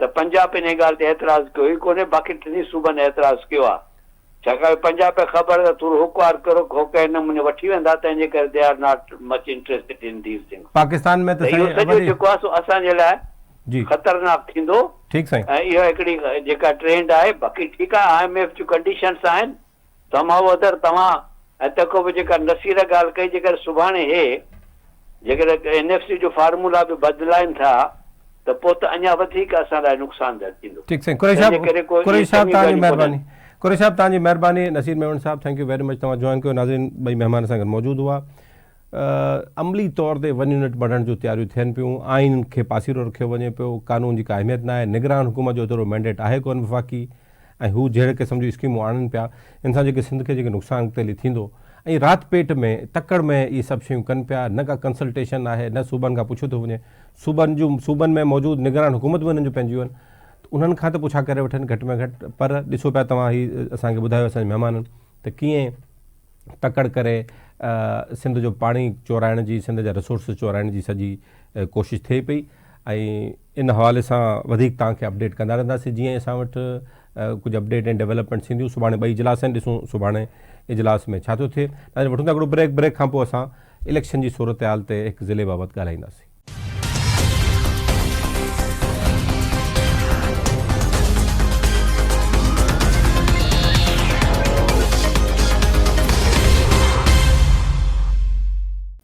ته پنجاب انهي ڳالهه تي اعتراض ڪيو ئي ڪونهي باقي ٽنهي صوبن اعتراض ڪيو آهي ڇاڪاڻ جو پنجاب کي خبر آهي ته ٿورو هڪ وار ڪرو هو ڪنهن نموني وٺي ويندا تنهن جي ڪري they are not much interested in these things Pakistan ۾ ته ته اهو سائين سڄو وري جيڪو آهي سو اسان جي لاء جي خطرناڪ ٿيندو ٺيڪ سائين. ۽ اها هڪڙي جيڪا ٽرينڊ آهي باقي ٺيڪ آهي I M F June conditions آهن سم هائو ادر توهان ۽ تنهن کان پوء جيڪا نصير ڳالهه ڪئي جيڪڏهن سڀاڻي هي جيڪڏهن اين ايف سي جو فارمولا به بدلائين ٿا ته پوء ته اڃا وڌيڪ اسان لاء نقصانده ٿيندو ٺيڪ سائين قريشي تنهن جي صاحب ڪري ڪو اهي قريشي صاحب چڱيون توهان جي ڳالهيون ڪونهن. مهرباني قريشي صاحب توهان جي مهرباني نصير ميمڻ صاحب thank you very much توهان جوائن ڪيو ناظرين ٻئي مهمان اسان گڏ موجود هئا عملي طور تي ون يونٽ مڙهڻ جون تياريون ٿين پيون آئين کي پاسيرو رکيو وڃي پيو قانون جي ڪا اهميت ناهي نگران حڪومت جو ايترو مينڊيٽ آهي ڪونه وفاقي ۽ هو جهڙي قسم جون اسڪيمون آڻن پيا ان سان جيڪي سنڌ کي جيڪي نقصان اڳتي هلي ٿيندو ۽ رات پيٽ ۾ تڪڙ ۾ اهي سڀ شيون ڪن پيا نه ڪا ڪنسلٽيشن آهي نه صوبن کان پڇيو ٿو وڃي صوبن جون صوبن ۾ موجود نگران حڪومت به انهن جون پنهنجون آهن ته انهن کان ته پڇا ڪري وٺن گهٽ ۾ گهٽ پر ڏسو پيا توهان هي اسان کي ٻڌايو اسان جي مهمانن ته ڪيئن تڪڙ ڪري سنڌ جو پاڻي چورائڻ جي سنڌ جا ريسورسز چورائڻ جي سڄي ڪوشش ٿئي پئي ۽ ان حوالي سان وڌيڪ توهان کي اپڊيٽ ڪندا رهنداسين جيئن اسان وٽ ڪجهه اپڊيٽ ۽ ڊيولپمينٽ ٿينديون سڀاڻي ٻئي اجلاس آهن ڏسون سڀاڻي اجلاس ۾ ڇا ٿو ٿئي ناظرين وٺون ٿا هڪڙو بريڪ بريڪ کان پوء اسان اليڪشن جي صورتحال تي هڪ ضلعي بابت ڳالهائينداسين.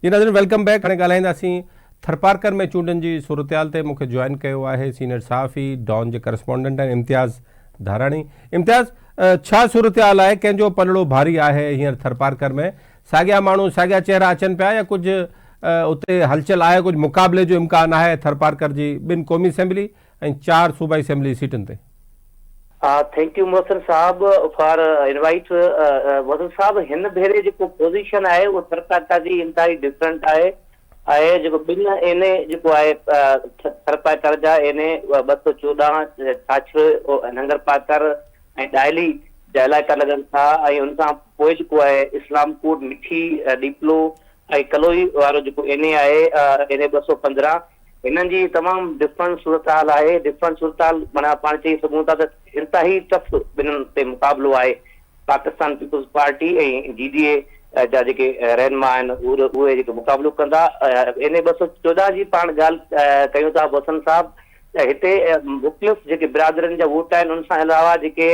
جي ناظرين welcome back هاڻي ڳالهائينداسين ٿرپارڪر ۾ چونڊن جي صورتحال تي مون کي جوائن ڪيو آهي سينئر صحافي ڊان جي ڪرسپانڊنٽ آهن امتياز ڌاراڻي امتياز ڇا صورتحال آهي ڪنهن جو پلڙو ڀاري آهي هينئر ٿرپارڪر ۾ ساڳيا ماڻهو ساڳيا چهرا اچن پيا يا ڪجهه اتي هلچل آهي ڪجهه مقابلي جو امڪان آهي ٿرپارڪر جي ٻن قومي اسيمبلي ۽ چار صوبائي اسيمبلي جي سيٽن تي. Thank you Mohsin صاحب فار انوائيٽ محسن صاحب هن ڀيري جيڪو پوزيشن آهي اهو ٿرپارڪر جي انتهائي ڊفرنٽ آهي آهي جيڪو ٻن اين اي جيڪو آهي ٿرپارڪر جا اين اي 214 ڇاڇرو ننگرپارڪر ۽ ڏاهلي جا علائقا لڳن ٿا ۽ ان کان پوء جيڪو آهي اسلام ڪوٽ مٺي ڏيپلو ۽ ڪلوئي وارو جيڪو اين اي آهي اين اي 215 هنن جي تمام ڊفرنٽ صورتحال آهي، ڊفرنٽ صورتحال معنيٰ پاڻ چئي سگهون ٿا ته انتهائي ٽف ٻنهن تي مقابلو آهي، Pakistan Peoples Party ۽ G D A جا جيڪي رهنما آهن اهي جيڪي مقابلو ڪندا، اين اي 214 جي پاڻ ڳالهه ڪيون ٿا محسن صاحب ته هتي مختلف جيڪي برادرين جا ووٽ آهن ان سان علاوه جيڪي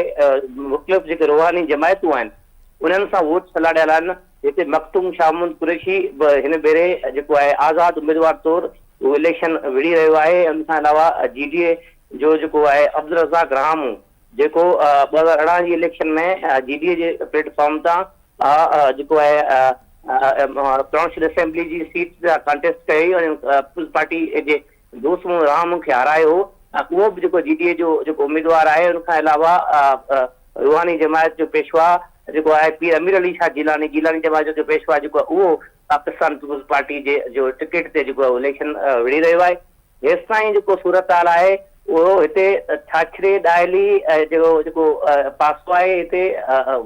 مختلف جيڪي روحاني جماعتون آهن انهن سان ووٽ سلهاڙيل آهن. هتي مخدوم شاهه محمد قريشي به هن ڀيري جيڪو آهي آزاد اميدوار طور اهو اليڪشن وڙهي رهيو آهي ان کان علاوه جي ڊي اي جو جيڪو آهي عبدالرزاق راهمون جيڪو 2018 جي اليڪشن ۾ جي ڊي اي جي پليٽ فارم تان جيڪو آهي پراونشل اسيمبلي جي سيٽ تان ڪانٽيسٽ ڪئي ۽ پيپلز پارٽي جي دوست محمد راهمون کي هارايو هو اهو به جيڪو جي ڊي اي جو جيڪو اميدوار آهي ان کان علاوه روحاني جماعت جو پيشوا جيڪو آهي پير امير علي شاهه جيلاني، جيلاني جماعت جو پيشوا جيڪو آهي اهو پاڪستان پيپلز پارٽي جي جو ٽڪيٽ تي جيڪو آهي اليڪشن وڙهي رهيو آهي. هيستائين جيڪو صورتحال آهي اهو هتي ڇاڇري، ڏاهلي جو جيڪو پاسو آهي هتي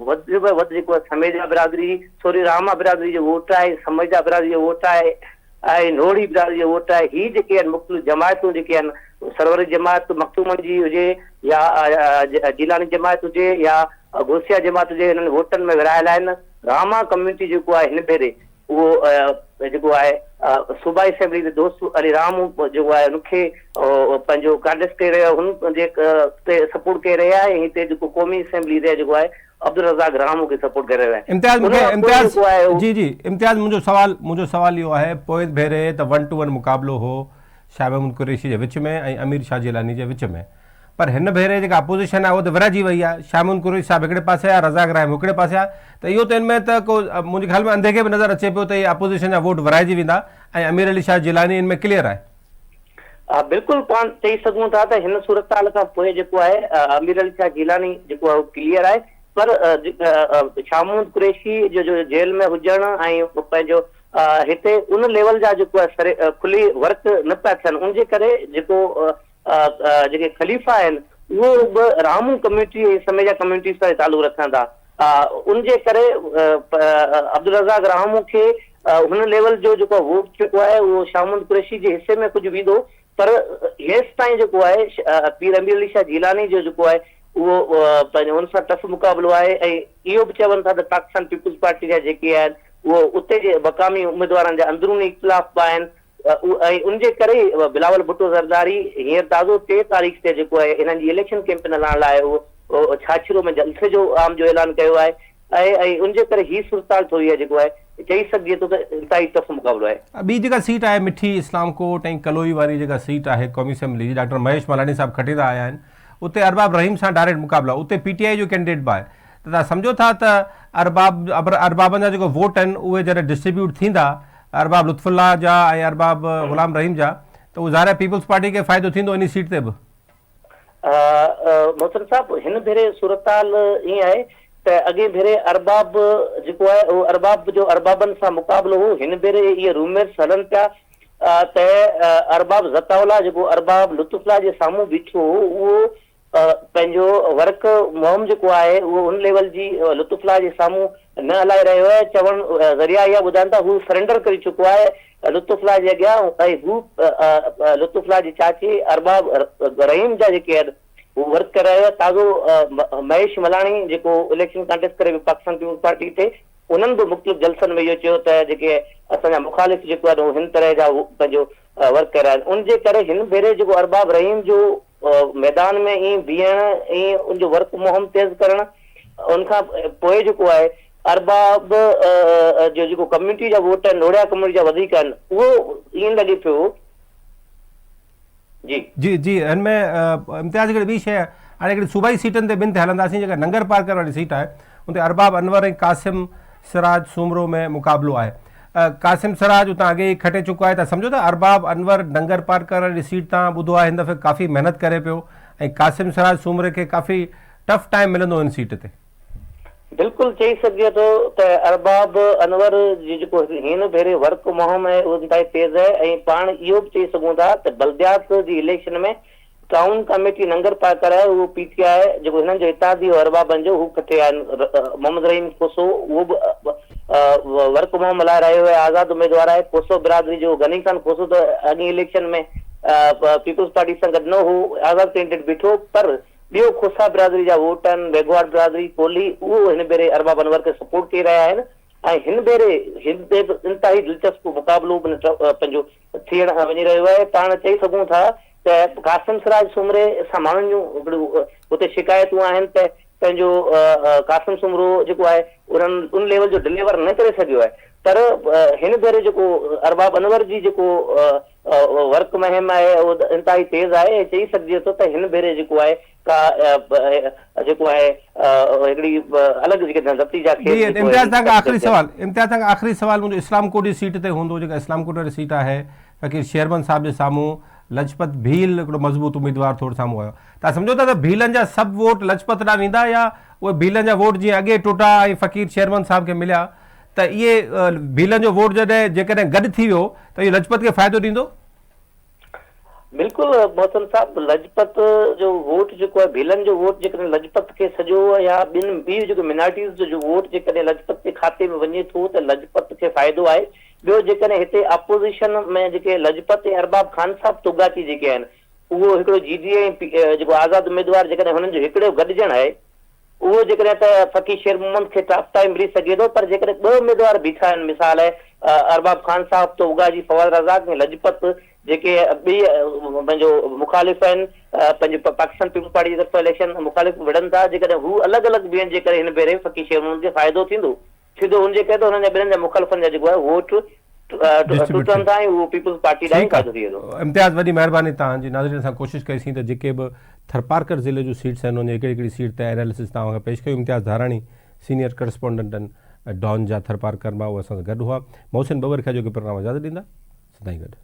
وڌ ۾ وڌ جيڪو آهي سميجا برادري سوري راما برادري جو ووٽ آهي، سميجا برادري جو ووٽ آهي ۽ نوڙي برادري جو ووٽ آهي. هي جيڪي آهن مختلف جماعتون جيڪي آهن سروري جماعت مخدومن جي هجي يا جيلاني جماعت هجي يا غوثيه جماعت جي انهن ووٽن ۾ ورهايل آهن. راما ڪميونٽي جيڪو آهي هن ڀيري اهو جيڪو آهي صوبائي اسيمبلي تي دوست علي رام جيڪو آهي ان کي پنهنجو ڪانٽيسٽ ڪري رهيو آهي هن جي تي سپورٽ ڪري رهيا آهي ۽ هتي جيڪو قومي اسيمبلي تي جيڪو آهي عبدالرزاق راهمون کي سپورٽ ڪري رهيو آهي. امتياز ان مونکي کان پوء امتياز جيڪو آهي جي جي امتياز منهنجو سوال منهنجو سوال اهو آهي پوئين ڀيري ته ون ٽو ون مقابلو هو شاهه محمود قريشي جي وچ ۾ ۽ امير شاهه جيلاني جي وچ ۾ پر هن ڀيري جيڪا اپوزيشن آهي اها ته ورهائجي وئي آهي، شاهه محمود قريشي صاحب هڪڙي پاسي آهي، رزاق راهيم هڪڙي پاسي آهي ته اهو ته ان ۾ ته ڪو منهنجي خيال ۾ انڌي کي به نظر اچي پيو ته اهي اپوزيشن جا ووٽ ورهائجي ويندا ۽ امير علي شاهه جيلاني ان ۾ ڪليئر آهي. ها بلڪل پاڻ چئي سگهون ٿا ته هن صورتحال کان پوء جيڪو آهي امير علي شاهه جيلاني جيڪو آهي اهو ڪليئر آهي پر شاهه محمود قريشي جو جو جيل ۾ هجڻ ۽ پنهنجو هتي ان ليول جا جيڪو آهي سري کلي ورڪ نه پيا ٿين ان جي ڪري جيڪو جيڪي خليفا آهن اهو به راهمون ڪميونٽي ۽ سميجا ڪميونٽي سان تعلق رکن ٿا ان جي ڪري عبدالرزاق راهمون کي هن ليول جو جيڪو ووٽ جيڪو آهي اهو شاهه محمد قريشي جي حصي ۾ ڪجهه ويندو پر هيستائين جيڪو آهي پير امير علي شاهه جيلاني جو جيڪو آهي اهو پنهنجو ان سان ٽف مقابلو آهي ۽ اهو به چون ٿا ته پاڪستان پيپلز پارٽي جا جيڪي آهن اهو اتي جي مقامي اميدوارن جا اندروني اختلاف به آهن ۽ ان جي ڪري ئي بلاول ڀٽو زرداري هينئر تازو ٽي تاريخ تي جيڪو آهي انهن جي اليڪشن ڪيمپين هلائڻ لاء اهو ڇاڇرو ۾ جلسي جو عام جو اعلان ڪيو آهي ۽ ۽ ان جي ڪري هي صورتحال ٿوري آهي جيڪو آهي چئي سگهجي ٿو ته انتهائي ٽف مقابلو آهي. ٻي جيڪا سيٽ آهي مٺي اسلام ڪوٽ ۽ ڪلوئي واري جيڪا سيٽ آهي قومي اسيمبلي جي ڊاڪٽر مهيش ملاڻي صاحب کٽيندا آيا آهن اتي ارباب رحيم سان ڊائريڪٽ مقابلو آهي اتي پي ٽي آء جو ڪينڊيڊيٽ به آهي ته توهان سمجهو ٿا ته ارباب اربابن جا جيڪو ووٽ آهن اهي جڏهن ڊسٽريبيوٽ ٿيندا ارباب لطف الله جا ۽ ارباب غلام رحيم جا ته اهو ظاهر آهي پيپلز پارٽي کي فائدو ٿيندو انهي سيٽ تي به. محسن صاحب هن ڀيري صورتحال ائين آهي ته اڳئين ڀيري ارباب جيڪو آهي اهو ارباب جو اربابن سان مقابلو هو هن ڀيري اهي رومرس هلن پيا ته ارباب عطاء الله جيڪو ارباب لطف الله جي سامهون بيٺو هو اهو پنهنجو ورڪ مهم جيڪو آهي اهو ان ليول جي لطف الله جي سامهون نه هلائي رهيو آهي چوڻ ذريعا اها ٻڌائن ٿا هو سرينڊر ڪري چڪو آهي لطف الله جي اڳيان ۽ هو لطف الله جي چاچي ارباب رحيم جا جيڪي آهن هو ورڪ ڪري رهيو آهي تازو مهيش ملاڻي جيڪو اليڪشن ڪانٽيسٽ ڪري پيو پاڪستان پيپلز پارٽي تي انهن به مختلف جلسن ۾ اهو چيو ته جيڪي اسان جا مخالف جيڪو آهن هو هن طرح جا پنهنجو ورڪ ڪري رهيا آهن ان جي ڪري هن ڀيري جيڪو ارباب رحيم جو ميدان ۾ ائين بيهڻ ۽ ان جو ورڪ مهم تيز ڪرڻ ان کان پوء جيڪو آهي ارباب جو جيڪو ڪميونٽي جا ووٽ آهن نوڙيا ڪميونٽي جا وڌيڪ آهن اهو ائين لڳي پيو جي. جي جي هن ۾ امتياز هڪڙي ٻي شيء هاڻي هڪڙي صوبائي سيٽن تي ٻن تي هلنداسين جيڪا ننگر پارڪر واري سيٽ آهي ان تي ارباب انور ۽ قاسم سراج سومرو ۾ مقابلو آهي قاسم سراج اتان اڳي ئي کٽي چڪو آهي ته سمجهو ته ارباب انور ننگر پارڪر واري سيٽ تان ٻڌو آهي هن دفعي ڪافي محنت ڪري پيو ۽ قاسم سراج سومري کي ڪافي ٽف ٽائيم ملندو هن سيٽ تي. بلڪل چئي سگهجي ٿو ته ارباب انور جي جيڪو هن ڀيري ورڪ مهم آهي اهو انتهائي تيز آهي ۽ پاڻ اهو به چئي سگهون ٿا ته بلديات جي اليڪشن ۾ ٽائون ڪميٽي ننگر پارڪر آهي اهو پي ٽي آء جيڪو هنن جو اتحادي هو اربابن جو هو کٽي آيا آهن محمد رحيم کوسو اهو به ورڪ مهم هلائي رهيو آهي آزاد اميدوار آهي کوسو برادري جو غني خان کوسو ته اڳين اليڪشن ۾ پيپلز پارٽي سان گڏ نه هو آزاد ڪينڊيڊيٽ بيٺو پر ٻيو کوسا برادري جا ووٽ آهن ميگهواڙ برادري ڪولهي اهو هن ڀيري ارباب انور کي سپورٽ ڪري رهيا آهن ۽ هن ڀيري هن تي به انتهائي دلچسپ مقابلو به پنهنجو ٿيڻ وڃي رهيو آهي. پاڻ چئي سگهون ٿا ته قاسم سراج سومري سان ماڻهن جون هڪڙيون اتي شڪايتون آهن ته پنهنجو قاسم سومرو جيڪو آهي انهن ان ليول جو ڊليور نه ڪري سگهيو آهي پر هن ڀيري جيڪو ارباب انور جي جيڪو ورڪ مهم آهي اهو انتهائي تيز آهي ۽ چئي سگهجي ٿو ته هن ڀيري جيڪو آهي ڪا جيڪو آهي هڪڙي الڳ جيڪي نتيجا خيز جي امتياز توهان کان آخري سوال امتياز توهان کان آخري سوال منهنجو اسلام ڪوٽ جي سيٽ تي هوندو جيڪا اسلام ڪوٽ واري سيٽ آهي فقير شيرمن صاحب جي سامهون لجپت ڀيل هڪڙو مضبوط اميدوار ٿور سامهون آيو توهان سمجهو ٿا ته ڀيلن جا سڀ ووٽ لجپت ڏانهن ويندا يا اهي ڀيلن جا ووٽ جيئن اڳي ٽٽا ۽ فقير شيرمن صاحب کي مليا ته اهي ڀيلن جو ووٽ جڏهن جيڪڏهن گڏ ٿي ويو ته اهو لجپت کي فائدو ڏيندو؟ بلڪل محسن صاحب لجپت جو ووٽ جيڪو آهي ڀيلن جو ووٽ جيڪڏهن لجپت کي سڄو يا ٻين ٻي جيڪو مينارٽيز جو ووٽ جيڪڏهن لجپت جي کاتي ۾ وڃي ٿو ته لجپت کي فائدو آهي ٻيو جيڪڏهن هتي اپوزيشن ۾ جيڪي لجپت ۽ ارباب خان صاحب توڳاچي جيڪي آهن اهو هڪڙو جي ڊي اي ۽ جيڪو آزاد اميدوار جيڪڏهن هنن جو هڪڙو گڏجڻ آهي اهو جيڪڏهن ته فقير شير محمد کي ٽاف ٽائيم ملي سگهي ٿو پر جيڪڏهن ٻه اميدوار بيٺا آهن مثال ارباب خان صاحب ته اگا جي فواد رزاق ۽ لجپت جيڪي ٻئي پنهنجو مخالف آهن پنهنجي پاڪستان پيپلز پارٽي جي طرفان اليڪشن مخالف وڙهن ٿا جيڪڏهن هو الڳ الڳ بيهن جي ڪري هن ڀيري فقير شير محمد کي فائدو ٿيندو سڌو ان جي ڪري ته انهن جا ٻنهن جا مخالفن جا جيڪو آهي ووٽ ٽٽن ٿا ۽ اهو پيپلز پارٽي ڏانهن فائدو ٿي ويندو. امتياز وڏي مهرباني توهان جي ناظرين اسان ڪوشش ڪئي سين ته جيڪي به ٿرپارڪر ضلعي جون سيٽس آهن انهن جي هڪڙي هڪڙي سيٽ تي اينالسز توهان کي پيش ڪيون امتياز ڌاراڻي سينيئر ڪرسپونڊنٽ آهن ڊان جا ٿرپارڪر مان اهي اسان سان گڏ هئا محسن ٻٻر کي اڄوڪي پروگرام اجازت ڏيندا سدائين گڏ.